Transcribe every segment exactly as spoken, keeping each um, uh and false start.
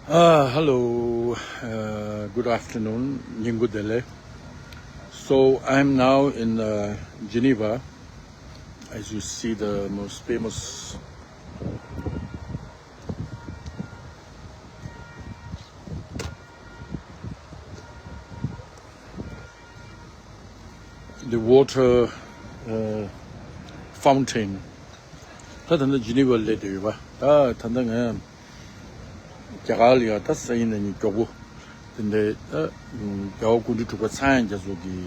Uh, hello, uh, good afternoon, Nyingudele. So I'm now in uh, Geneva. As you see, the most famous, the water uh, fountain. ད་ད་ལྟ་ཇི་ནི་ཝར་སླེབས་བསྡད་ཡོད་པ། ད་ད་ལྟ་ང་རྒྱ་གར་ལ་ཡ་ད་སང་ཉིན་གནངས་ཉིན་མགྱོགས་པོ་དེ་འདྲའི་ད་རྒྱལ་བ་སྐུ་ཕྲེང་དྲུག་པ་ཚངས་དབྱངས་རྒྱ་མཚོ་གི་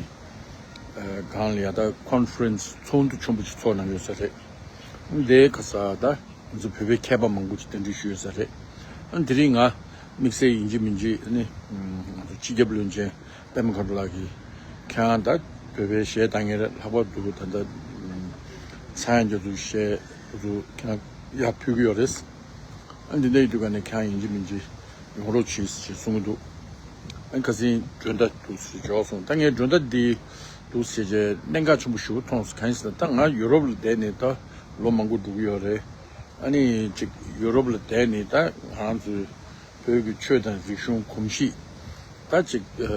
སྒང་ལ་ཡ་ད་ཁོན་ཕ་རེན་སི་ཚོགས་འདུ་ཆེན་པོ་ཞིག་ཚོགས་གནང་ཡོད་ས་རེད། དེའི་ཁ་ས་ད་ང་ཚོ་བོད་པའི་མཁས་པ་མང་པོ་ཞིག་གདན་འདྲེན་ཞུས་ཡོད་ས་རེད། དེ་རིང་ང་དམིགས་བསལ་ཡིན་གཅིག་མིན་གཅིག་ནི་ང་ཚོ་སྤྱི་ཁྱབ་བློན་ཆེན་པད་མ་མཁའ་འགྲོ་ལགས་ཀྱིས་ཁྱེད་རང་ད་བོད་པའི་གཞས་གཏོང་མཁན་རེད། ལྷག་པར་དུ་ད་ལྟ་ཚངས་དབྱངས་རྒྱ་མཚོའི་གཞས་ཁོ་ཚོ་ཁྱེད་རང་ཡར་ཕུལ་གྱི་ཡོད་རེད། ཨ་འདི་འདྲ་ཡིན་དུས་ག་ནས་ཁྱེད་རང་ཡིན་གཅིག་མིན་གཅིག་ཡོང་རོགས་གྱིས་ཞེས་གསུང་གི་འདུག་ཨ་ཁ་སང་མགྲོན་བརྡ་འདུག་ཟེར་འབྱོར་སོང་། ད་ངས་མགྲོན་བརྡ་འདི་འདུག་ཟེར་བྱས་གནད་འགག་ཆེན་པོ་ཞེ་པོ་མཐོང་སོང་། གང་ཡིན་ཟེར་ན་ད་ང་ཡུ་རོབ་ལ་བསྡད་ནས་ད་ལོ་མང་པོ་འགྲོ་གི་ཡོད་རེད། ཨ་ནི་ཅིག་ཡུ་རོབ་ལ་བསྡད་ནས་ད་ང་རང་ཚོའི་བོད་ཀྱི་ཆོས་དང་རིག་གཞུང་གོམས་གཤིས་ད་ཅིག་ཨ་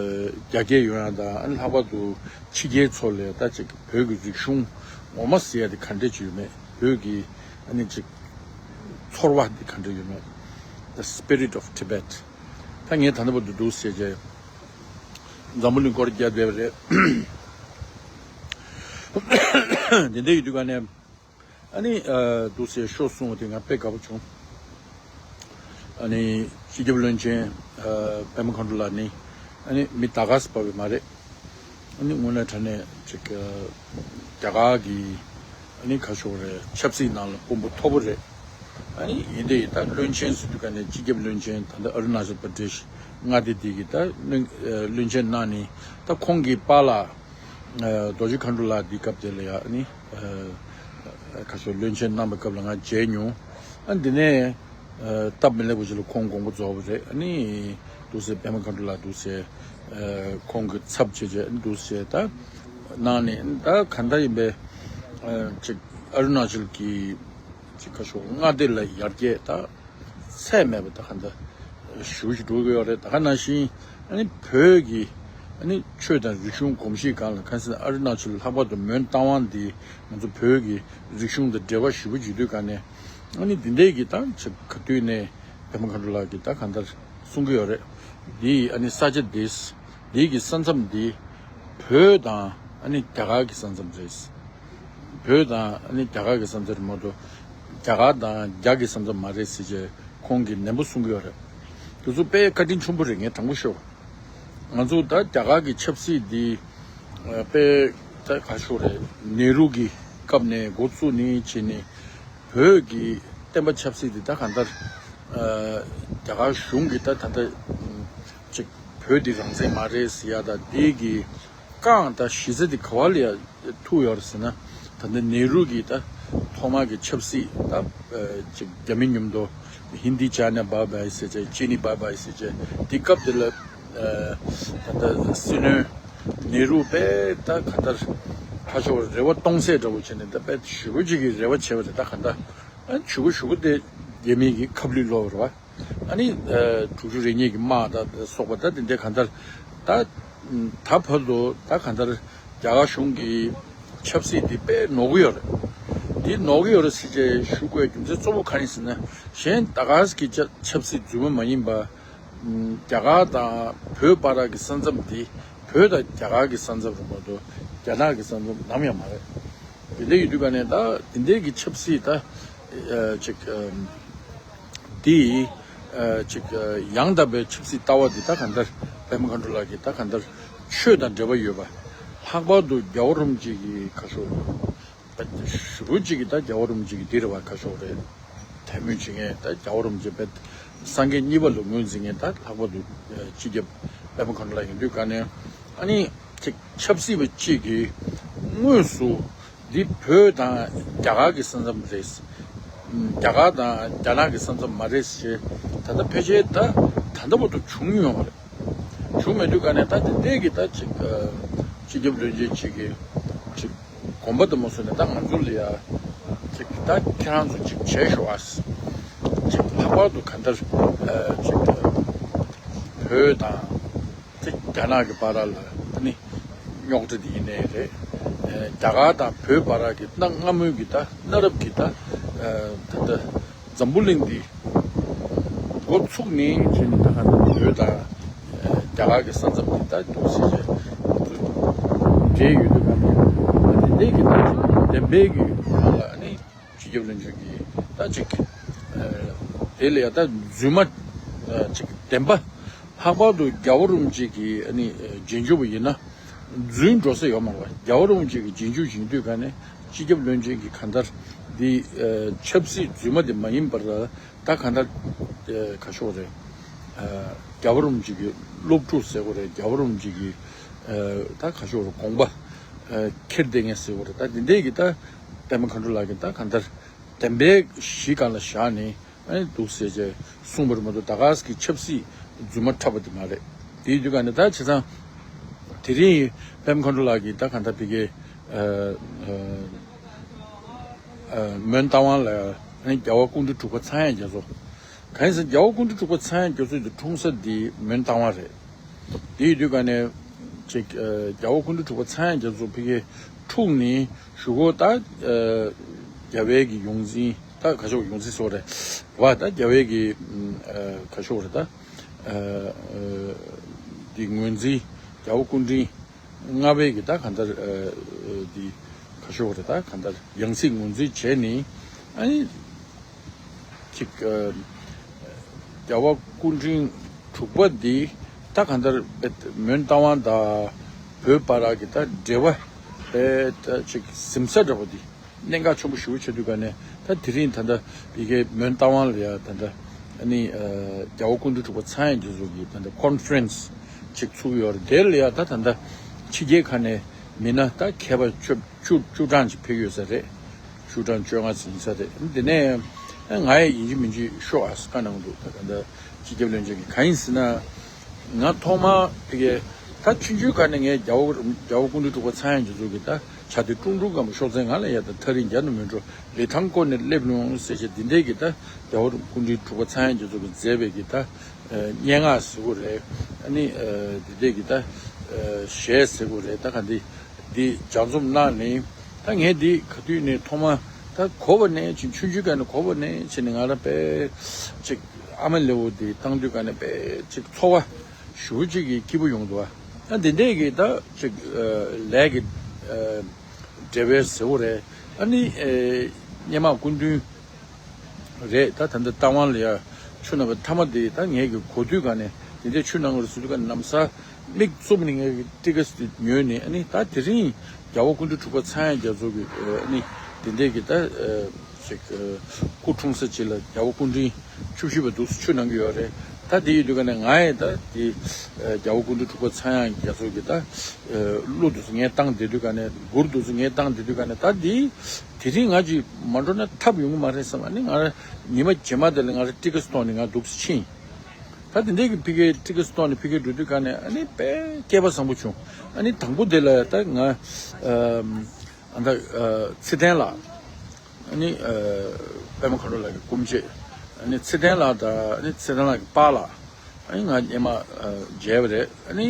རྒྱ་སྐྱེད་ཡོང་ཡ་དང་། ཨ་ནི་ལྷག་པར་དུ་ཕྱི་རྒྱལ་ཚོ་ལ་ད་ཅིག་བོད་ཀྱི་རིག་གཞུང་ངོ་མ་ཟེར་ཡ་དེ་ག་འདྲས་ཅིག་ཡོད་མེད། བོད་ཀྱི་ཨ་ནི་ཅིག་ཚོར་བ་དེ་ག་འདྲས་ཡོད་མེད། The Spirit of Tibet། ད་ངས་ད་ལྟ་བར་དུ་འདུག་ཟེར་བྱས་འཛམ་བུ་གླིང་སྐོར་རྒྱག་བསྡད་པ་རེད། དེ་འདྲ་ཡིན་དུས་ག་ནས་ཨ་ནི་ཨ་འདུག་ཟེར་ཤོག་གསུངས་པ་དེ་ང་དཔེ་དགའ་པོ་བྱུང་། ཨ་ནི་སྤྱི་ཁྱབ་བློན་ཆེན་ཨ་པད་མ་མཁའ་འགྲོ་ལགས་ནི་ཨ་ནི་མི་ད་ག་སེ་བབས་པ་མ་རེད། ཨ་ནི་དངོས་གནས་དྲང་གནས་ཅིག་ཨ་རྒྱ་གར་གྱི་ཨ་ནི་ཁ་ཕྱོགས་རེད། ཆབ་སྲིད་ནང་ལ་དཔོན་པོ་མཐོ་པོ་རེད། ཨ་ནི་ཡིན་དེ་ཡིན་ད་བློན་ཆེན་ཟེར་དུས་ག་ནས་སྤྱི་ཁྱབ་བློན་ཆེན་ད་ལྟ་ཨ་རུ་ན་ཅལ་པར་དེཤ་མངའ་སྡེ་འདི་གི་ད་བློན་ཨ་བློན་ཆེན་གནང་ནི་ད་ཁོང་གི་པཱ་ལགས་ཨ་རྡོ་རྗེ་མཁའ་འགྲོ་ལགས་འདི་སྐབས་དེ་ལ་ཡ་ཨ་ནི་ཨ་ཁ་ཕྱོགས་བློན་ཆེན་གནང་པའི་སྐབས་ལ་ང་མཇལ་མྱོང་། ཨ་འདི་ནས་ཨ་སྟབས་མི་ལེགས་པ་ཅིག་ལ་ཁོང་དགོངས་པ་རྫོགས་པ་རེད། ཨ་ནི་འདུག་སེ་པད་མ་མཁའ་འགྲོ་ལགས་འདུག་སེ་ཨ་ཁོང་གི་ཚབ་བྱས་བྱས་ཨ་ནི་འདུག་སེ་ད་གནང་ནས་ད་ག་འདྲ་ཡིན་པའི་ཨ་ཅིག་ཨ་རུ་ན་ཅལ་གྱི་ཅིག་ཁ་ཕྱོགས་མངའ་སྡེ་ལ་ཡར་རྒྱས་ད་ཚད་མེད་པ་ད་ག་འདྲ་ཞུ་ཞུ་འགྲོ་གི་ཡོད་རེད། ད་ག་ནང་བཞིན་ཨ་ནི་བོད་ཀྱི་ཨ་ནི་ཆོས་དང་རིག་གཞུང་གོམས་གཤིས་སྒང་ལ་གང་ཟེར་ན་ཨ་རུ་ན་ཅལ་ལྷག་པར་དུ་མོན་རྟ་དབང་འདི་ང་ཚོ་བོད་ཀྱི་རིག་གཞུང་དང་འབྲེལ་བ་ཞེ་པོ་ཅིག་ཡོད་དུས་ག་ནས་ཨ་ནི་འདི་འདྲས་ཀྱི་ད་ཅིག་ག་དུས་ནས་པད་མ་མཁའ་འགྲོ་ལགས་ཀྱིས་ད་གང་ལྟར་གསུང་གི་ཡོད་རེད། འདི་ཨ་ནི་ས་ཆ་འདི་འདི་གི་ས་མཚམས་འདི་བོད་དང་ཨ་ནི་རྒྱ་གར་གྱི་ས་མཚམས་རེད། བོད་དང་ཨ་ནི་རྒྱ་གར་གྱི་ས་མཚམས་རེད་མ་གཏོགས་རྒྱ་གར་དང་རྒྱ་གི་ས་མཚམས་མ་རེད་ཟེར་བྱས་ཁོང་གིས་ནན་པོ་གསུང་གི་ཡོད་རེད། དེ་ཚོ་དཔེ་བཀའ་དྲིན་ཆེན་པོ་རེད། ངས་དྲང་པོ་ཤོད། ང་ཚོ་ད་རྒྱ་གར་གྱི་ཆབ་སྲིད་འདི་ཨ་དཔེ་ད་ག་ཤོད་རེད། ནེ་རུ་གི་སྐབས་ནས་འགོ་བཙུགས་ནས་བྱས་ནས་བོད་ཀྱི་བསྟན་པ་ཆབ་སྲིད་འདི་ད་གང་ལྟར་ཨ་རྒྱ་གར་གཞུང་གིས་ད་ད་ལྟ་ཅིག་བོད་འདི་རང་བཙན་མ་རེད་ཟེར་ཡ་ད་འདི་གི་རྐང་ད་གཞི་རྩ་འདི་ག་བ་ལ་ཡ་ཐུག་ཡོད་རེད་ཟེར་ན། ད་ལྟ་ནེ་རུ་གི་ད་ཐོག་མ་གི་ཆབ་སྲིད་ད་ཨ་ཅིག་རྒྱ་མི་མཉམ་དུ་ཧིན་དི་ཅཱ་ན་བྷ་བྷའི་ཟེར་བྱས་ཅི་ནི་བྷ་བྷའི་ཟེར་བྱས་འདི་སྐབས་དེ་ལ་ཨ་ད་ལྟ་སྲིད་བློན་ནེ་རུ་དཔེ་ད་ག་ལྟར་ཕར་ཕྱོགས་རེ་བ་སྟོང་ཟད་འདྲ་བོ་བྱས་ནས་ད་དཔེ་ཞེ་པོ་ཅིག་གི་རེ་བ་བྱས་པ་རེད། ད་ག་ད་ཨ་ཞུ་གུ་ཞུ་གུ་དེ་རྒྱ་མི་གི་ཁབ་ལུད་ལོག་རེད་བ། ཨ་ནི་ཨ་དྲུག་ཅུ་རེ་གཉིས་ཀྱི་དམག་དང་སོགས་པ་ད་དེ་འདྲའི་གང་ལྟར་ད་ད་བར་དུ་ད་གང་ལྟར་རྒྱ་གར་གཞུང་གི་ཆབ་སྲིད་འདི་དཔེ་ནོར་གི་ཡོད་རེད། འདི་ནོར་གི་ཡོད་རེད་ཟེར་བྱས་ཞུ་དགོས་རྒྱུ་མཚན་གཙོ་བོ་གང་ཡིན་ཟེར་ན། གཞན་ད་ག་གི་ཆབ་ཆབ་སྲིད་རྫུན་མ་མ་ཡིན་པ། ཨམ་རྒྱ་གར་དང་བོད་བར་གྱི་ས་མཚམས་འདི་བོད་དང་རྒྱ་གར་གྱི་ས་མཚམས་རེད་མ་གཏོགས་རྒྱ་ནག་གི་ས་མཚམས་ནམ་ཡང་མ་རེད། དེ་འདྲ་ཡིན་དུས་ག་ནས་ད་དེ་འདྲའི་གི་ཆབ་སྲིད་ད་ཨ་ཅིག་ཨམ་འདི་ཨ་ཅིག་ཨ་ཡང་དག་པའི་ཆབ་སྲིད་ལྟ་བ་འདི་ད་གང་ལྟར་པད་མ་མཁའ་འགྲོ་ལགས་ཀྱིས་ད་གང་ལྟར་ཆོས་དང་འབྲེལ་བ་ཡོད་པ། ལྷག་པར་དུ་རྒྱལ་བ་རིན་པོ་ཆེ་གི་ཁ་ཕྱོགས་ཞུ་གཅིག་གི་ད་རྒྱལ་བ་རིན་པོ་ཆེ་གི་འདི་རེད་བ། ཁ་ཕྱོགས་རེད། དད་མོས་བྱེད་མཁན་ད་རྒྱལ་བ་རིན་པོ་ཆེ་དཔེ་སངས་རྒྱས་གཉིས་པ་ལ་ངོས་འཛིན་མཁན་ད་ལྷག་པར་དུ་སྤྱི་ཁྱབ་པད་མ་མཁའ་འགྲོ་ལགས་ཡིན་དུས་ག་ནས་ཨ་ནི་ཅིག་ཆབ་སྲིད་པ་གཅིག་གིས་དངོས་སུ་འདི་བོད་དང་རྒྱ་གར་གྱི་ས་མཚམས་རེད། རྒྱ་གར་དང་རྒྱ་ནག་གི་ས་མཚམས་མ་རེད་ཟེར་ད་ལྟ་ཕལ་ཆེར་ད་ད་ལྟ་བར་དུ་བྱུང་མྱོང་བ་རེད། བྱུང་མེད་དུས་ག་ནས་ད་དེ་འདྲས་ཀྱི་ད་ཅིག་སྤྱི་ཁྱབ་བློན་ཆེན་གཅིག་གིས་ཅིག་དགོངས་པ་དུ་མ་བཟུང་ནས་ད་ང་ཚོ་ལ་ཡ་ཅིག་ད་ཁྱེད་རང་ཚོ་ཅིག་བྱས་ཤོག་ཨ། ཅིག་ལྷག་པར་དུ་ག་འདྲ་ཅིག་ བོད་དང་ཅིག་རྒྱ་ནག་གི་བར་ལ་ནི་རྙོག་དྲ་དེ་ཡིན་ནའི་རེད། རྒྱ་གར་དང་བོད་བར་གྱི་གནའ་སྔ་མོའི་གི་ད་གནའ་རབས་ཀྱི་ད་ད་ལྟ་འཛམ་བུ་གླིང་འདི་འགོ་ཚུགས་ནས་བྱས་ནས་ད་ག་ད་བོད་དང་རྒྱ་གར་གྱི་ས་མཚམས་འདི་ད་འདུག་ཟེར་བྱས་འབྲེལ་ཡོད་དུས་ག་ནས་ད་དེ་འདྲའི་གི་ད་ཅིག་བདེན་པའི་གི་ནང་ལ་ནི། སྤྱི་ཁྱབ་བློན་ཆེན་གྱིས་ད་ཅིག་དེ་ལ་ཡང་ད་རྫུན་མ་ཅིག་བདེན་པ་ལྷག་པར་དུ་རྒྱལ་བ་རིན་པོ་ཆེ་གི་ཨ་ནི་རྗེས་འཇུག་པ་ཡིན་ན་རྫུན་འགྲོ་ས་ཡོད་མ་རེད་པ། རྒྱལ་བ་རིན་པོ་ཆེ་གི་རྗེས་འཇུག་ཡིན་དུས་ག་ནས་སྤྱི་ཁྱབ་བློན་ཆེན་གྱིས་གང་ལྟར་འདི་ཆབ་སྲིད་རྫུན་མ་དེ་མ་ཡིན་པར་ད་གང་ལྟར་ག་ཤོག་རེད། རྒྱལ་བ་རིན་པོ་ཆེ་གི་སློབ་ཕྲུག་ཟེར་དགོས་རེད། རྒྱལ་བ་རིན་པོ་ཆེ་གི་ད་ག་ཤོག་རེད། དགོངས་པ་ཁྱེར་བསྡད་མཁན་ཟེར་དགོས་རེད། ད་འདི་འདྲས་ཀྱི་ད་པད་མ་མཁའ་འགྲོ་ལགས་ཀྱིས་ད་གང་ལྟར། བདེན་པའི་གཞི་སྒང་ལ་བཞག་ནས་ཨ་ནི་འདུག་ཟེར་བྱས་གསུངས་པ་རེད་མ་གཏོགས་ད་ག་ཟེ་གི་ཆབ་སྲིད་རྫུན་མ་འཁྲབ་པ་དེ་མ་རེད། དེའི་དུས་ག་ནས་ད་བྱས་ཙང་དེ་རིང་པད་མ་མཁའ་འགྲོ་ལགས་ཀྱིས་ད་གང་ལྟར་ཕ་གིའི་མོན་རྟ་དབང་ལ་ཨ་ནི་རྒྱལ་བ་སྐུ་ཕྲེང་དྲུག་པ་ཚངས་དབྱངས་རྒྱ་མཚོ། གང་ཡིན་ཟེར་རྒྱལ་བ་སྐུ་ཕྲེང་དྲུག་པ་ཚངས་དབྱངས་རྒྱ་མཚོ་དེ་འཁྲུངས་ས་དེ་མོན་རྟ་དབང་རེད། དེའི་དུས་ག་ནས་ཅིག་རྒྱལ་བ་སྐུ་ཕྲེང་དྲུག་པ་ཚངས་དབྱངས་རྒྱ་མཚོ་ཕ་གིའི་འཁྲུངས་ནས་གཞུག་གུ་ད་རྒྱལ་བའི་གི་ཡོངས་འཛིན་ད་ག་ཤོག་ཡོངས་འཛིན་ཟེར་བ་རེད་བ། ད་རྒྱལ་བའི་གི་ག་ཤོག་རེད་ད་འདི་ངོས་འཛིན་རྒྱལ་བ་སྐུ་ཕྲེང་ལྔ་པའི་གི་ད་གང་ལྟར་འདི་ག་ཤོག་རེད་ད་གང་ལྟར་ཡང་སྲིད་ངོས་འཛིན་བྱས་ནས་ཨ་ནི། ཅིག་རྒྱལ་བ་སྐུ་ཕྲེང་དྲུག་པ་འདི་ད་གང་ལྟར་མོན་རྟ་དབང་དང་བོད་བར་གྱི་ད་འབྲེལ་བ་དཔེ་ད་ཅིག་ཟིན་ས་འདྲ་པོ་འདི་གནད་འགག་ཆེན་པོ་ཞེ་པོ་ཆགས་དུས་ག་ནས་ད་དེ་རིང་ད་ལྟ་ཕ་གིའི་མོན་རྟ་དབང་ལ་ཡ་ད་ལྟ་ཨ་ནི་རྒྱལ་བ་སྐུ་ཕྲེང་དྲུག་པ་ཚངས་དབྱངས་རྒྱ་མཚོ་གི་ད་ལྟ་ཀོན་ཕ་རེན་སི་ཅིག་ཚུགས་ཡོད་རེད། དེ་ལ་ཡ་ད་ད་ལྟ་ཕྱི་རྒྱལ་ཁག་ནས་མི་སྣ་ད་མཁས་པ་བཅུ་བཅུ་བཅུ་གྲངས་ཅིག་ཕེབས་ཡོད་ས་རེད། བཅུ་གྲངས་བཅོ་ལྔ་ཙམ་ཡིན་ས་རེད། དེ་ནས་ང་ཡང་ཡིན་གཅིག་མིན་གཅིག་ཤོག་ཨ་བཀའ་གནང་འདུག་ད་ད་ལྟ་སྤྱི་ཁྱབ་བློན་ཆེན་གྱིས་གང་ཡིན་ཟེར་ན། ང་ཐོག་མར་ཕ་གི་ད་ཆུང་ཆུང་སྒང་ནས་ངས་རྒྱལ་བ་རྒྱལ་བ་སྐུ་ཕྲེང་དྲུག་པ་ཚངས་དབྱངས་རྒྱ་མཚོ་གི་ད་བྱ་དེ་ཀྲུང་ཀྲུང་སྒམ་པོ་ཤོག་ཚན་ང་ལ་ཡ་ད་ཐག་རིང་རྒྱ་ནས་མི་འགྲོ་ལི་ཐང་སྐོར་ནས་སླེབས་ལོང་ཟེར་བྱས་འདི་འདྲས་ཀྱི་ད་རྒྱལ་བ་སྐུ་ཕྲེང་དྲུག་པ་ཚངས་དབྱངས་རྒྱ་མཚོ་གི་མཛད་པའི་གི་ད་སྙན་ངག་ཟེར་དགོས་རེད། ཨ་ནི་འདི་འདྲས་ཀྱི་ད་གཞས་ཟེར་དགོས་རེད། ད་ག་འདི། འདི་ལྗགས་རྩོམ་གནང་ནས་ད་ངས་འདི་ག་དུས་ནས་ཐོག་མ་ད་གོ་བ་ནས་ཅིག་ཆུང་ཆུང་སྒང་ནས་གོ་བ་ནས་ཕྱིན་ནས་ང་རང་དཔེ་ཅིག་ཨ་མ་ལེའུ་འདི་བཏང་དུས་སྒང་ནས་དཔེ་ཅིག་ཚོར་བ་ཞེ་པོ་ཅིག་གི་སྐྱིད་པོ་ཡོང་འདུག་ཨ་འདི་འདྲས་ཀྱི་ད་ཅིག་ལས་ཀྱི་འབྲེལ་བའི་ཟེར་བ་རེད། ཨ་ནི་སྔོན་མ་སྐུ་མདུན། རེད། ད་ད་ལྟ་རྟ་དབང་ལ་ཡ་ཆུ་ནང་གི་མཐའ་མ་དེ་ད་ངས་ཀྱི་གོ་དུས་ག་ནས་དེ་འདྲའི་ཆུ་ནང་གི་ཟེར་དུས་ག་ནས་ལམ་སང་མིག་བཙུམ་ནས་ངས་ཀྱི་ཊི་ཀེ་ཊི་དེ་ཉོས་ནས། ཨ་ནི་ད་དེ་རིང་རྒྱལ་བ་སྐུ་ཕྲེང་དྲུག་པ་ཚངས་དབྱངས་རྒྱ་མཚོ་གི་ཨ་ནི་དེ་འདྲའི་གི་ད་ཅིག་སྐུ་འཁྲུངས་ས་ཅིག་ལ་རྒྱལ་བ་སྐུ་ཕྲེང་བཅུ་བཞི་པ་འདུག་སེ་ཆུ་ནང་གི་ཡོད་རེད། ད་དེ་ཡིན་དུས་ག་ནས་ང་ཡི་ད་དེ་རྒྱལ་བ་སྐུ་ཕྲེང་དྲུག་པ་ཚངས་དབྱངས་རྒྱ་མཚོ་གི་ད་གླུ་འདུག་སེ་ངས་བཏང་བསྡད་དུས་ག་ནས་མགུར་འདུག་སེ་ངས་བཏང་བསྡད་དུས་ག་ནས་ད་དེ། དེ་རིང་ང་ཅིག་མ་འགྲོ་ན་ཐབས་ཡོང་གི་མ་རེད་བསམ། ཨ་ནི་ང་རང་ཉི་མ་རྗེས་མ་དེ་ལ་ང་རང་ཊི་ཀེ་ཊི་སི་ཊོར་ནས་ང་འདུག་སེ་ཕྱིན། ད་དེ་འདྲའི་གི་ཕ་གིའི་ཊི་ཀེ་ཊི་སི་ཊོར་ནས་ཕ་གིར་འགྲོ་དུས་ག་ནས་ཨ་ནི་དཔེ་སྐལ་པ་བཟང་པོ་བྱུང་། ཨ་ནི་དང་པོ་དེ་ལ་ད་ང་ཨ་ད་ཚེ་བརྟན་ལགས། ཨ་ནི་པད་མ་མཁའ་འགྲོ་ལགས་ཀྱི་སྐུ་མཆེད། ཨ་ནི་ཚེ་བརྟན་ལགས་དང་ཨ་ནི་ཚེ་བརྟན་ལགས་ཀྱི་པཱ་ལགས། ཨ་ནི་ང་སྔོན་མ་མཇལ་བ་རེད། ཨ་ནི་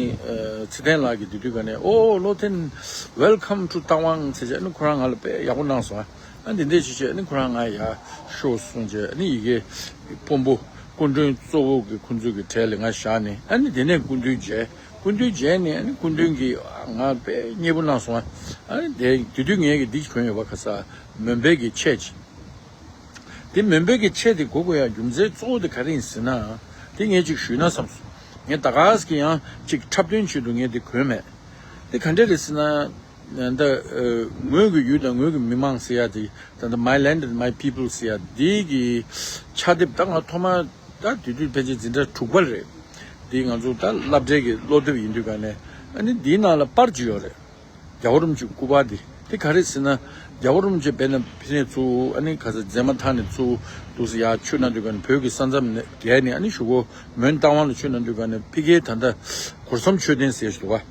ཚེ་བརྟན་ལགས་ཀྱིས་དེ་དུས་ག་ནས་ཨོ་བློ་བརྟན། Welcome to Tawang ཟེར་བྱས། ཨ་ནི་ཁོ་རང་ང་ལ་དཔེ་ཡག་པོ་གནང་སོང་། ཨ་འདི་འདྲས་བྱས་བྱས་ཨ་ནི་ཁོ་རང་ང་ཡར་ཤོག་གསུངས་བྱས། ཨ་ནི་ཡི་གེ་དཔོན་པོ་སྐུ་མགྲོན་གཙོ་བོ་གི་ཁོང་ཚོ་གི་གྲས་ལ་ང་བཞག་ནས། ཨ་ནི་དེ་ནས་སྐུ་མདུན་མཇལ། སྐུ་མདུན་མཇལ་ནས་ཨ་ནི་སྐུ་མདུན་གྱིས་ང་དཔེ་མཉེས་པོ་གནང་སོང་། ཨ་ནི་དེ་དེ་དུས་ངས་ཀྱི་འདི་གྱོན་ཡོད་པ། ཁ་ས་མོན་པའི་གི་ཆས་ཅིག་དེ་མོན་པའི་གི་ཆས་དེ་གོན་དགོས་ཡ་རྒྱུ་མཚན་གཙོ་བོ་དེ་ག་རེ་ཡིན་ཟེར་ན། དེ་ངས་ཅིག་ཞུས་ན་བསམ་སོང་། ངས་ད་ག་ཟེ་གི་ཡང་ཅིག་འཁྲབ་སྟོན་ཆེད་དུ་ངས་དེ་གོན་མེད། དེ་ག་འདྲས་རེད་ཟེར་ན། ད་ངོས་ཀྱི་ཡུལ་དང་ངོས་ཀྱི་མི་མང་ཟེར་ཡ་དེ། ད་ད་My Land and My People ཟེར་ཡ་དེ་གི་ཕྱག་དེབ་ད་ང་ཐོག་མ་ད་དེ་དུས་ཕལ་ཆེར་འཛིན་གྲྭ་དྲུག་པ་རེད། དེ་ང་ཚོ་ད་སློབ་གྲྭའི་གི་སློབ་དེབ་ཡིན་དུས་ག་ནས། ཨ་ནི་དེའི་ནང་ལ་པར་ཅིག་ཡོད་རེད། རྒྱལ་བ་རིན་པོ་ཆེའི་སྐུ་པར་འདི། དེ་ག་རེ་ཟེར་ན། རྒྱལ་བ་རིན་པོ་ཆེ་དཔེར་ན་ཕ་ནས་ཚུར་ཨ་ནི་ག་ས་མཛེས་མ་ཐང་ནས་ཚུར་འདུག་སེ་ཡར་ཆུ་ནང་དུས་ག་ནས་བོད་ཀྱི་ས་མཚམས་ནས་བརྒལ་ནས། ཨ་ནི་གཞུག་གུ་མོན་རྟ་དབང་ལ་ཆུ་ནང་དུས་ག་ནས་ཕ་གིའི་ད་ལྟ་གོར་ཟམ་མཆོད་རྟེན་ཟེར་ཞིག་འདུག་ག།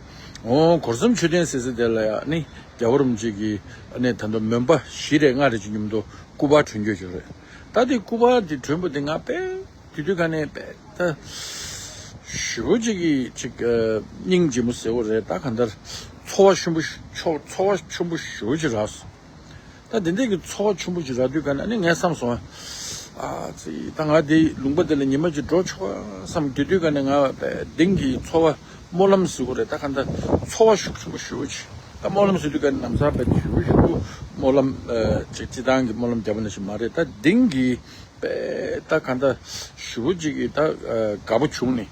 ཨོ་གོར་ཟམ་མཆོད་རྟེན་ཟེར་ས་དེ་ལ་ཡ་ཨ་ནི་རྒྱལ་བ་རིན་པོ་ཆེ་གི་ཨ་ནི་ད་ལྟ་མོན་པ་བཞི་རེ་ལྔ་རེ་ཅིག་མཉམ་དུ་སྐུ་པར་བྲིས་ཡོད་ཅིག་རེད། ད་དེ་སྐུ་པར་དེ་བྲིས་པ་དེ་ང་དཔེ། དེ་དུས་ག་ནས་དཔེ་ད། ཞེ་པོ་ཅིག་གི་ཅིག་ཨ་སྙིང་རྗེ་མོ་ཟེར་བ་རེད། ད་གང་ལྟར་ཚོར་བ་ཆེན་པོ་ཤོ་ཚོར་བ་ཆེན་པོ་ཞེ་པོ་ཅིག་རག་སོང་། ད་དེ་འདྲའི་གི་ཚོར་བ་ཆེན་པོ་ཅིག་རག་དུས་ག་ནས་ཨ་ནི་ངས་བསམ་སོང་། ཨ་ཙི་ད་ང་དེ་ལུང་པ་དེ་ལ་ཉི་མ་ཅིག་འགྲོ་ཆོག་ག་བསམ་དེ་དུས་ག་ནས་ང་དེང་གི་ཚོར་བ་སྨོན་ལམ་ཟེར་བ་རེད། ད་གང་ལྟར་ཚོར་བ་ཤུགས་ཆེན་པོ་ཞེ་པོ་ཅིག་ད་སྨོན་ལམ་ཟེར་དུས་ག་ནས་ནམ་ཟག་པའི་ཞེ་པོ་ཞེ་པོ་སྨོན་ལམ་ཨ་ཅིག་སྤྱི་བཏང་གི་སྨོན་ལམ་རྒྱབ་པ་ནང་བཞིན་མ་རེད། ད་དེང་གི་པས་ད་གང་ལྟར་ཞེ་པོ་ཅིག་གི་ད་ཨ་དགའ་པོ་བྱུང་ནས་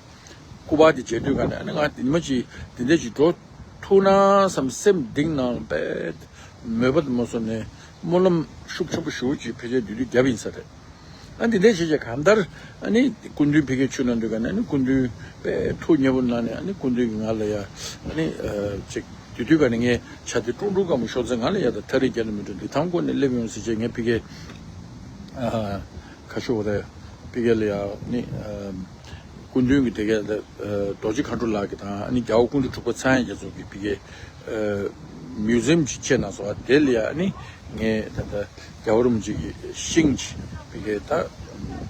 སྐུ་པར་དེ་མཇལ་དུས་ག་ནས་ཨ་ནི་ང་དེ་ཉི་མ་ཅིག་དེ་འདྲ་ཅིག་འགྲོ་ཐུབ་ན་བསམ་སེམས་གཏིང་ནང་པས་མོས་པ་དེ་མ་སོང་ནས་སྨོན་ལམ་ཤུགས་ཆེན་པོ་ཞེ་པོ་ཅིག་ཕལ་ཆེར་དུས་དུས་བརྒྱབ་ཡིན་ས་རེད། ཨ་འདི་འདྲ་བྱས་བྱས་གང་ལྟར་ཨ་ནི་སྐུ་མདུན་ཕ་གིར་ཆུ་ནང་དུས་ག་ནས་ཨ་ནི་སྐུ་མདུན་པས་ཐུགས་མཉེས་པོ་གནང་ནས་ཨ་ནི་སྐུ་མདུན་གྱིས་ང་ལ་ཡ་ཨ་ནི་ཨ་ཅིག་དུས་དུས་ག་ནས་ངས་བྱ་དེ་ཀྲུང་ཀྲུང་སྐམ་པོ་ཤོར་ཚེ་ང་ལ་ཡ་ད་ཐག་རིང་རྒྱག་ནས་མི་འགྲོ། ལི་ཐང་ཀོ་ནས་སླེབས་ཡོང་ཟེར་བྱས་ངས་ཕ་གིར་ཨ་ཁ་ཤོ་རེད། ཕ་གིར་ལ་ཡ་ཨ་ནི་ཨ་སྐུ་མདུན་གྱི་དེ་ག་ལ་ཨ་རྡོ་རྗེ་མཁའ་འགྲོ་ལགས་ཀྱི་དང་ཨ་ནི་རྒྱལ་བ་སྐུ་ཕྲེང་དྲུག་པ་ཚངས་དབྱངས་རྒྱ་མཚོ་གི་ཕ་གིར་ཨ་མིའུ་ཛིམ་ཅིག་ཕྱེ་གནང་སོང་བ། དེ་ལ་ཡ་ཨ་ནི་ངས་ད་ལྟ་རྒྱལ་བ་རིན་པོ་ཆེ་གི་ཤིང་ཅིག་ཕ་གིར་ད་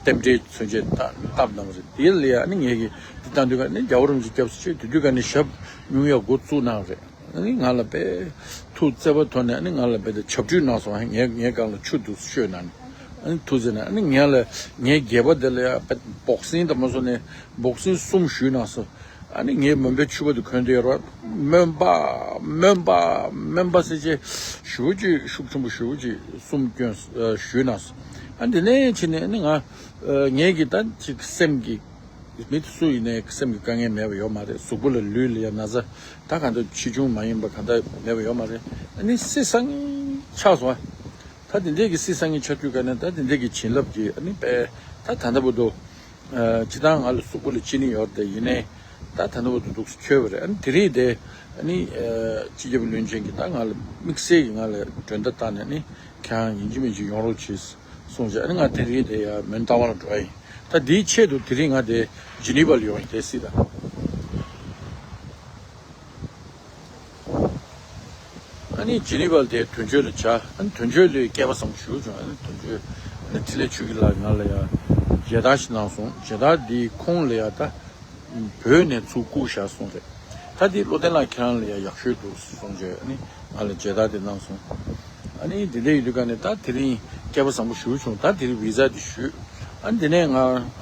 རྟེན་འབྲེལ་མཚོན་ཆས་ད་བཏབ་གནང་བ་རེད། དེ་ལ་ཡ་ཨ་ནི་ངས་ཀྱི་འདི་བཏང་དུས་ག་ནི་རྒྱལ་བ་རིན་པོ་ཆེ་སྐྱབས་སུ་མཆི། དེ་དུས་ག་ནི་ཞབས་སྨྱུང་ཡ་འགོ་བཙུགས་གནང་རེད། ཨ་ནི་ང་ལ་དཔེ་ཐུགས་བརྩེ་བ་ཐོག་ནས་ཨ་ནི་ང་ལ་དཔེ་ད་ཆབ་ཁྲུས་གནང་སོང་། ངའི་ངའི་སྒང་ལ་ཆུ་འདུག་བཤོས་གནང་ནས་ཨ་ནི་ཐུགས་བརྩེ་ནས་ཨ་ནི་ང་ལ་ངའི་སྒལ་པ་དེ་ལ་ཡ་དཔེ་བོག་སིང་དང་མ་སོང་ནས་བོག་སིང་གསུམ་གཞུས་གནང་སོང་། ཨ་ནི་ངའི་མོན་པའི་ཕྱུ་པ་དེ་གོན་དེ་ཡོད་རེད། སྨོན་པ་སྨོན་པ་སྨོན་པ་ཟེར་བྱས་ཞེ་པོ་ཅིག་ཤུགས་ཆེན་པོ་ཞེ་པོ་ཅིག་གསུམ་བསྐྱོན་གཞུས་གནང་སོང་། ཨ་འདི་ནས་ཕྱིན་ནས་ཨ་ནི་ང་ངའི་གི་ད་ཅིག་སེམས་ཀྱི་མི་དེ་སུ་ཡིན་ནའི་སེམས་ཀྱི་དཀའ་ངལ་མེད་པ་ཡོད་མ་རེད། གཟུགས་པོ་ལ་ལུས་ལ་ཡ་ན་ཚ་ད་གང་ལྟར་ཆེ་ཆུང་མ་ཡིན་པ་གང་ལྟར་མེད་པ་ཡོད་མ་རེད། ཨ་ནི་སེམས་སང་ཉིན་ཆགས་སོང་། ད་དེ་འདྲས་ཀྱི་སེམས་སང་ཉིན་ཆགས་དུས་ག་ནས་ད་དེ་འདྲས་ཀྱི་བྱིན་རླབས་ཀྱིས་ཨ་ནི་པས་ད་ད་ལྟ་བར་དུ་ཨ་སྤྱི་བཏང་ང་ལ་གཟུགས་པོ་ལ་ལྕི་ནི་ཡོད་རེད། ཡིན་ནའི་ད་ད་ལྟ་བར་དུ་འདུག་སེ་འཁྱོལ་བ་རེད། ཨ་ནི་དེ་རིང་དེ་ཨ་ནི་ཨ་སྤྱི་ཁྱབ་བློན་ཆེན་གྱིས་ད་ང་ལ་དམིགས་བསལ་གྱིས་ང་ལ་མགྲོན་བརྡ་བཏང་ནས་ཨ་ནི་ཁྱེད་རང་ཡིན་གཅིག་མིན་གཅིག་ཡོང་རོགས་གྱིས། གསུངས་བྱས་ཨ་ནི་ང་དེ་རིང་དེ་ཡ་མོན་རྟ་དབང་ལ་འགྲོ་ཡ་ཡིན། ད་དེའི་ཆེད་དུ་དེ་རིང་ང་དེ་ཇི་ནི་ཝ་ལ་ཡོང་ཡིན། དེ་སྲིད་ད་ཨ་ནི་ཇི་ནི་ཝ་ལ་དེ་དོན་གཅོད་ལ་བྱ། ཨ་ནི་དོན་གཅོད་ལ་སྐལ་པ་བཟང་པོ་ཞེ་པོ་བྱུང་། ཨ་ནི་དོན་གཅོད་ཨ་ནི་འཕྲིན་ལས་ཆོས་སྐྱིད་ལགས་ང་ལ་ཡ་མཇལ་དར་ཞིག་གནང་སོང་། མཇལ་དར་འདི་ཁོང་ལ་ཡ་ད་བོད་ནས་ཚུར་བསྐུར་བཞག་སོང་རེད། ད་འདི་བློ་བརྟན་ལགས་ཁྱེད་རང་ལ་ཡ་ཡག་ཤོས་འདུག་གསུངས་བྱས་ཨ་ནི་ང་ལ་མཇལ་དར་དེ་གནང་སོང་། ཨ་ནི་དེ་འདྲ་ཡོད་དུས་ག་ནས་ད་དེ་རིང་སྐལ་པ་བཟང་པོ་ཞེ་པོ་བྱུང་། ད་དེ་རིང་བི་ཟ་དེ་ཞུས། ཨ་ནི་དེ་ནས་ང་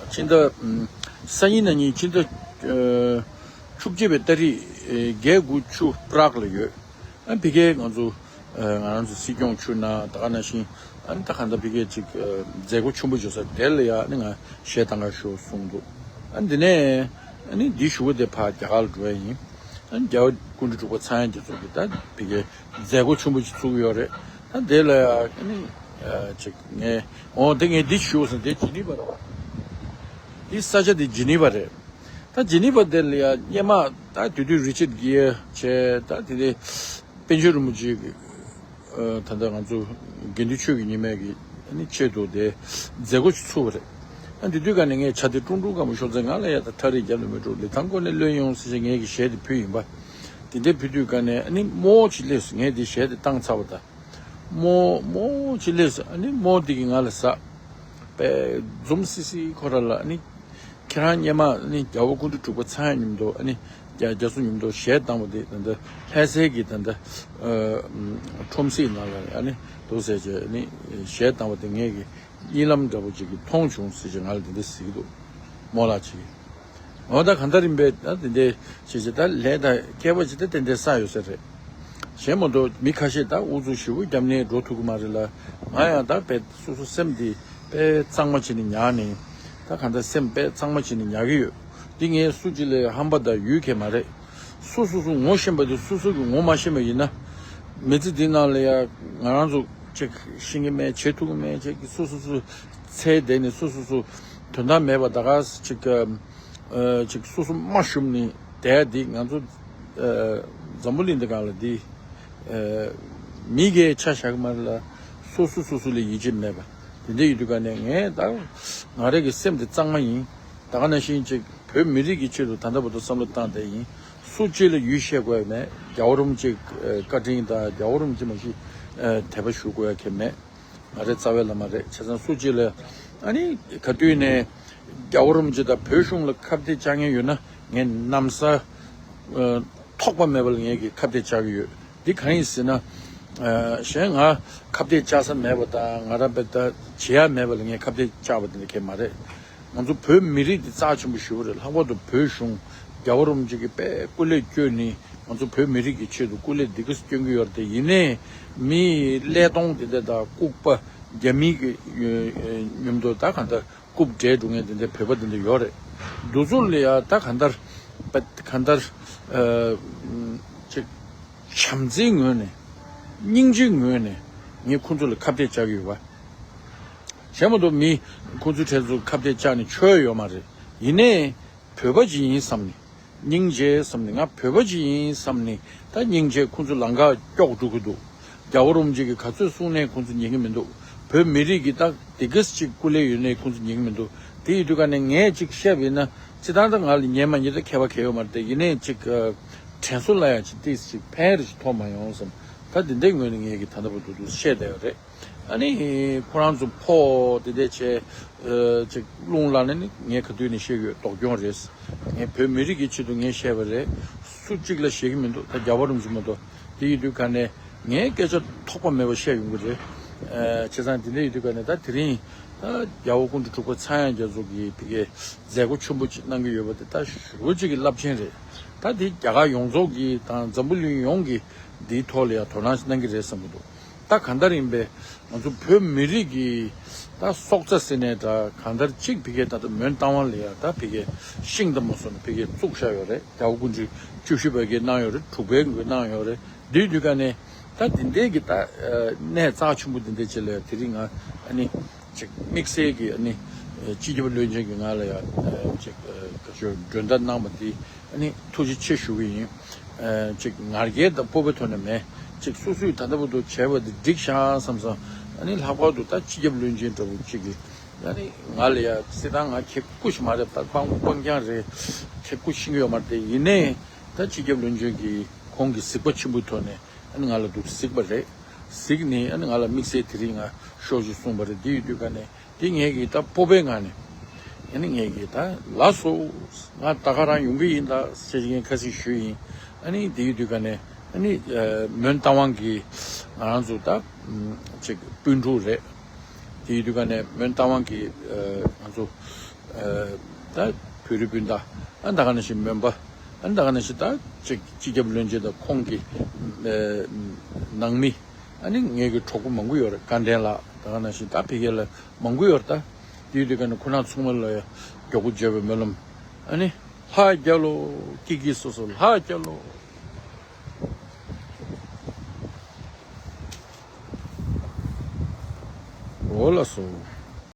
ཕྱི་ཟླ་ཨམ་སང་ཉིན་གནངས་ཉིན་ཕྱི་ཟླ་ཨ་བཅུ་གཅིག་པའི་ཏ་རིག་ཨེ་བརྒྱད་དགུ་བཅུ་པྲག་ལ་ཡོད། ཨ་ཕ་གིར་ང་ཚོ་ཨ་ང་རང་ཚོ་སྲིད་སྐྱོང་མཆོག་ན་ད་ག་ནང་བཞིན་ཨ་ནི་ད་གང་ལྟར་ཕ་གིར་ཅིག་ཨ་མཛད་སྒོ་ཆེན་པོ་བྱུང་ས་དེ་ལ་ཡ་ཨ་ནི་ང་གཞས་གཏང་ག་ཤོག་གསུངས་འདུག་ཨ་ནི་དེ་ནས་ཨ་ནི་འདི་ཞུ་བ་དེ་ཕར་རྒྱ་གར་ལ་འགྲོ་ཡ་ཡིན། ཨ་ནི་རྒྱལ་བ་སྐུ་ཕྲེང་དྲུག་པ་ཚངས་དབྱངས་རྒྱ་མཚོ་གིས་ད་ཕ་གིར་མཛད་སྒོ་ཆེན་པོ་ཅིག་ཚུགས་ཀྱི་ཡོད་རེད། ད་དེ་ལ་ཡ་ཨ་ནི་ཨ་ཅིག་ངས་འོ་དེ་ངས་འདི་ཞུ་བ་སོང་། དེ་ཇི་ནི་ཝ་རེད། འདི་ས་ཆ་དེ་ཇི་ནི་ཝ་རེད། ད་ཇི་ནི་ཝ་དེ་ལ་ཡ་སྔོན་མ་ད་དེ་དུས་རི་ཅར་གྷི་ཡར་བྱས། ད་དེ་དེ་པཎ་ཆེན་རིན་པོ་ཆེ་གི་ཨ་ད་ལྟ་ང་ཚོ་དགེ་འདུན་ཆོས་ཀྱི་ཉི་མའི་གི་ཨ་ནི་ཆེད་དུ་དེ་མཛད་སྒོ་ཞིག་ཚུགས་པ་རེད། ཨ་དེ་དུས་ག་ནས་ངས་བྱ་དེ་ཀྲུང་ཀྲུང་སྐམ་པོ་ཤོར་ཚེ་ང་ལ་ཡ་ད་ཐག་རིང་རྒྱབ་ནས་མི་འགྲོ། ལི་ཐང་ཀོ་ནས་སླེབས་ཡོང་ཟེར་བྱས་ངས་གི་གཞས་དེ་ཕུལ་ཡིན་པ། དེ་འདྲ་ཕུལ་དུས་ག་ནས་ཨ་ནི་རྨོ་ཅིག་སླེབས་སོང་། ངས་དེ་གཞས་དེ་བཏང་ཚར་བ་ད། རྨོ་རྨོ་ཅིག་སླེབས་སོང་། ཨ་ནི་རྨོ་འདི་གིས་ང་ལ་ཟེར། པས་འཛུམ་སིག་སིག་ཁོ་ར་ལ་ཨ་ནི་ཁྱེད་རང་སྔོན་མ་ཨ་ནི་རྒྱལ་བ་སྐུ་ཕྲེང་དྲུག་པ་ཚངས་དབྱངས་མཉམ་དུ་ཨ་ནི་རྒྱ་རྒྱ་མཚོ་མཉམ་དུ་གཞས་བཏང་བ་དེ་ད་ལྟ་ལྷ་སའི་གི་ད་ལྟ་ཨ་ཁྲོམ་གཟིགས་ནང་ལ་ཨ་ནི་འདུག་ཟེར་བྱས་ཨ་ནི་གཞས་བཏང་བ་དེ་ངས་གི་གཉིད་ལམ་འདྲ་པོ་ཅིག་གི་མཐོང་བྱུང་ཟེར་བྱས་ང་ལ་དེ་འདྲ་ཟེར་གི་འདུག་རྨོ་ལགས་ཅིག་གིས། འོ་ད་གང་ལྟར་ཡིན་པས་ད་དེ་འདྲའི་བྱས་བྱས་ད་ལས་ད་སྐལ་པ་ཅིག་ད་དེ་འདྲའི་བསགས་ཡོད་ས་རེད། གཞན་མ་གཏོགས་མི་ཁ་ཤས་ད་ཨུ་ཚུགས་ཞེ་པོ་བརྒྱབ་ནས་འགྲོ་ཐུབ་ཀྱི་མ་རེད་ལ། ང་ཡང་ད་དཔེ་སོ་སོ་སེམས་འདི་དཔེ་གཙང་མ་བྱས་ནས་ཉར་ནས། ད་གང་ལྟར་སེམས་དཔེ་གཙང་མ་བྱས་ནས་ཉར་གྱི་ཡོད། འདི་ངས་སུ་གཅིག་ལ་ཧམ་པ་དང་ཡོད་མཁན་མ་རེད། སོ་སོ་སོ་ངོ་ཤེས་པ་དེ་སོ་སོ་གི་ངོ་མ་ཤེས་པ་ཡིན་ན། མི་ཚེ་འདི་ནང་ལ་ཡ་ང་རང་ཚོ་ཅིག་ཤེས་ཀྱི་མེད། བྱེད་ཐུབ་ཀྱི་མེད། ཅིག་སོ་སོ་སོ་ཚེ་འདས་ནས་སོ་སོ་སོ་དོན་དག་མེད་པ་ད་ག་ཅིག་ཨ་ཅིག་སོ་སོ་མ་ཞུམ་ནས་བསྡད་འདི་ང་ཚོ་ཨ་འཛམ་བུ་གླིང་འདི་སྒང་ལ་འདི་ཨ་མི་སྒེར་ཆ་བཞག་གི་མ་རེད་ལ། སོ་སོ་སོ་སོ་ལ་ཡིད་ཆེས་མེད་པ་དེ་འདྲ་ཡོད་དུས་ག་ནས་ངས་ད་ང་རང་གི་སེམས་འདི་གཙང་མ་ཡིན། ད་ག་ནང་བཞིན་ཅིག་བོད་མི་རིགས་ཀྱི་ཆེད་དུ་ད་ལྟ་བར་དུ་བསམ་བློ་བཏང་བསྡད་ཡིན། སུ་གཅིག་ལ་ཡུལ་བཤད་དགོས་ཡ་མེད། རྒྱལ་བ་རིན་པོ་ཆེའི་བཀའ་དྲིན་དང་རྒྱལ་བ་རིན་པོ་ཆེ་མ་གཞི་དད་པ་ཞུ་དགོས་ཡ་གང་ཡང་མེད། ང་རའི་རྩ་བའི་བླ་མ་རེད། བྱས་ཙང་སུ་གཅིག་ལ་ཨ་ནི་ག་དུས་ནས་རྒྱལ་བ་རིན་པོ་ཆེ་དང་བོད་གཞུང་ལ་ཁ་གཏད་བཅག་མཁན་ཡོད་ན་ ངས་གནམ་ས་ཐོགས་པ་མེད་པ་ལ་ངས་ཀྱི་ཁ་གཏད་བཅག་གི་ཡོད། འདི་གང་ཡིན་ཟེར་ན། གཞན་ང་ཁ་གཏད་བཅག་ས་མེད་པ་དང་ང་རང་དཔེ་ད་བྱེད་ཡ་མེད་པ་ལ་ངས་ཁ་གཏད་བཅག་པ་དེ་འདྲ་གང་ཡང་མ་རེད། ང་ཚོ་བོད་མི་རིགས་འདི་རྩ་ཆེན་པོ་ཞེ་པོ་རེད། ལྷག་པར་དུ་བོད་གཞུང་རྒྱལ་བ་རིན་པོ་ཆེ་གིས་དཔེ་སྐུ་ལས་བསྐྱོན་ནས་ང་ཚོ་བོད་མི་རིགས་ཀྱི་ཆེད་དུ་སྐུ་ལས་འདི་ག་སྐྱོན་གྱི་ཡོད་རེད་དེ། ཡིན་ནའི་མི་ཀླད་སྟོང་དེ་འདྲ་དང་ལྐུགས་པ་རྒྱ་མི་གི་མཉམ་དུ་ད་གང་ལྟར་རྐུབ་འབྲེག་འགྲོ་མཁན་དེ་འདྲ་བོད་པ་དེ་འདྲ་ཡོད་རེད། འདི་ཚོ་ལ་ཡ་ད་གང་ལྟར་པ་གང་ལྟར་ཨ་ཅིག་བྱམས་བརྩེའི་ངོས་ནས་སྙིང་རྗེའི་ངོས་ནས་ངས་ཁོང་ཚོ་ལ་ཁ་གཏད་བཅག་གི་ཡོད་པ། གཞན་མ་གཏོགས་མི་ཁོང་ཚོའི་གྲས་ཚོ་ཁ་གཏད་བཅག་ནས་ཆོག་ཡོད་མ་རེད། ཡིན་ནའི་བོད་པ་ཅིག་ཡིན་བསམ་ནས། སྙིང་རྗེ་བསམ་ནས། ང་བོད་པ་ཅིག་ཡིན་བསམ་ནས། ད་སྙིང་རྗེ། ཁོང་ཚོ་ལམ་ཁ་སྐྱོག་འགྲོ་གི་འདུག་རྒྱལ་བ་རིན་པོ་ཆེ་གིས་ག་ཚོད་གསུངས་ནའི་ཁོང་ཚོ་ཉན་གི་མི་འདུག་བོད་མི་རིགས་ཀྱི་ད་དེ་གས་ཅིག་སྐུ་ལས་ཡོད་ནའི་ཁོང་ཚོ་ཉན་གི་མི་འདུག་དེ་ཡིན་དུས་ག་ནས་ངས་ཅིག་བཤད་པ་ཡིན་ན། སྤྱིར་བཏང་ད་ང་ལ་ཉན་མ་ཉན་ད་ཁྱད་པར་གང་ཡང་ཡོད་མ་རེད་དེ། ཡིན་ནའི་ཅིག་ཨ་དྲན་གསོ་ལ་ཡང་ཅིག་ཏོག་ཙམ་ཅིག་ཕན་རེ་ཞིག་ཐོགས་མ་ཡོང་བསམ། ད་དེ་འདྲའི་ངོས་ནས་ངས་ཀྱི་ད་ལྟ་བར་དུ་འདུག་བཤད་བསྡད་ཡོད་རེད། ཨ་ནི་ཁོ་རང་ཚོ་ཕོ་དེ་འདྲ་བྱས་ཨ་ཅིག་རླུང་ལངས་ནས་ནི་ངས་ག་དུས་ནས་བཤད་ཡོད། སྡུག་གྱོང་རེད། ངས་བོད་མི་རིགས་ཀྱི་ཆེད་དུ་ངས་བཤད་པ་རེད། སུ་གཅིག་ལ་བཤད་ཀྱི་མི་འདུག་ད་རྒྱལ་བ་རིན་པོ་ཆེ་མ་གཏོགས། དེ་ཡིན་དུས་ག་ནས་ངས་སྐད་ཆ་ཐོགས་པ་མེད་པ་བཤད་ཡོང་གི་རེད། ཨ་བྱས་ཙང་དེ་འདྲ་ཡིན་དུས་ག་ནས་ད་དེ་རིང་ད་རྒྱལ་བ་སྐུ་ཕྲེང་དྲུག་པ་ཚངས་དབྱངས་རྒྱ་མཚོ་གིས་དེ་གའི་མཛད་སྒོ་ཆེན་པོ་ཅིག་གནང་གི་ཡོད་པ་དེ་ད་ཞེ་པོ་ཅིག་གི་རླབས་ཆེན་རེད། ད་དེ་རྒྱ་གར་ཡོངས་རྫོགས་ཀྱི་དང་འཛམ་བུ་གླིང་ཡོངས་ཀྱི་འདིའི་ཐོག་ལ་ཡང་དོ་སྣང་ཞིག་གནང་གི་རེད་བསམ་གྱི་འདུག་ད་གང་ལྟར་ཡིན་པས་ང་ཚོ་བོད་མི་རིགས་ཀྱི་ད་སྲོག་རྩ་ཟེར་ནའི་འདྲ། གང་ལྟར་གཅིག་ཕ་གིའི་ད་ལྟ་མོན་རྟ་དབང་ལ་ཡ་ད་ཕ་གིའི་ཤིང་དང་མ་སོང་ནས་ཕ་གིའི་བཙུགས་བཞག་ཡོད་རེད། རྒྱལ་བ་སྐུ་ཕྲེང་བཅུ་བཞི་པ་གིས་གནང་ཡོད་རེད། དྲུག་པའི་གིས་གནང་ཡོད་རེད། དེ་དུས་ག་ནས་ད་དེ་འདྲའི་གི་ད་གནས་རྩ་ཆེན་པོ་དེ་འདྲའི་ཅིག་ལ་ཡ་དེ་རིང་ང་ཨ་ནི་ཅིག་དམིགས་བསལ་གྱི་ཨ་ནི་སྤྱི་ཁྱབ་བློན་ཆེན་གྱིས་ང་ལ་ཡ་ཅིག་ག་ཚོད་མགྲོན་བརྡ་གནང་བ་དེ་ཨ་ནི་ཐུགས་རྗེ་ཆེ་ཞུ་གི་ཡིན། ཨ་ཅིག་ང་རྒྱལ་དང་སྤོབས་པའི་ཐོག་ནས་མེད། ཅིག་སོ་སོས་ད་ལྟ་བར་དུ་བྱས་པ་དེ་འགྲིག་ཤག་བསམ་སོང་། ཨ་ནི་ལྷག་པར་དུ་ད་སྤྱི་ཁྱབ་བློན་ཆེན་འདྲ་བོ་ཅིག་གིས་ཨ་ནི་ང་ལ་ཡ་སྲིད་ཏང་ང་ཁེ་ཁུ་ཞིག་མ་རེད། ད་སྤང་སྤང་རྐྱང་རེད། ཁེ་ཁུ་ཤེས་ཀྱི་ཡོད་མ་རེད་དེ། ཡིན་ནའི་ད་སྤྱི་ཁྱབ་བློན་ཆེན་གྱིས་ཁོང་གི་གཟིགས་པ་ཆེན་པོའི་ཐོག་ནས་ཨ་ནི་ང་ལ་འདུག་གཟིགས་པ་རེད། གཟིགས་ནས་ཨ་ནི་ང་ལ་དམིགས་བསལ་དེ་རིང་ང་ཤོག་ཅིག་གསུངས་པ་རེད། དེ་ཡིན་དུས་ག་ནས་དེ་ངས་ཀྱིས་ད་སྤོབས་པའི་ངང་ནས་ཨ་ནི་ངས་ཀྱིས་ད་ལགས་སོ། ང་ད་ག་རང་ཡོང་གི་ཡིན་ད་ཟེར་ངས་ཁ་སང་ཞུས་ཡིན། ཨ་ནི་དེ་ཡིན་དུས་ག་ནས་ཨ་ནི་མོན་རྟ་དབང་གིས་ང་རང་ཚོ་ད་ཅིག་སྤུན་ཕྲུག་རེད། དེ་ཡིན་དུས་ག་ནས་མོན་རྟ་དབང་གིས་ང་ཚོ་ད་བོད་རིགས་སྤུན་ཟླ་ཨ་ད་ག་ནང་བཞིན་མོན་པ་ཨ་ད་ག་ནང་བཞིན་ད་ཅིག་སྤྱི་ཁྱབ་བློན་ཆེན་དང་ཁོང་གི་ནང་མི་ཨ་ནི་ངེད་ཀྱི་གྲོགས་པོ་མང་པོ་ཡོད་རེད། དགའ་ལྡན་ལགས་ད་ག་ནང་བཞིན་ད་ཕ་གི་ལ་མང་པོ་ཡོད་རེད། ད་དེ་ཡིན་དུས་ག་ནས་ཁོ་རང་ཚང་མ་ལ་མགྱོགས་པོ་བརྗོད་པའི་སྨོན་ལམ། ཨ་ནི་ལྷ་རྒྱལ་ལོ། ཀི་ཀི་སོ་སོ་ལྷ་རྒྱལ་ལོ། འོ་ལགས་སོ།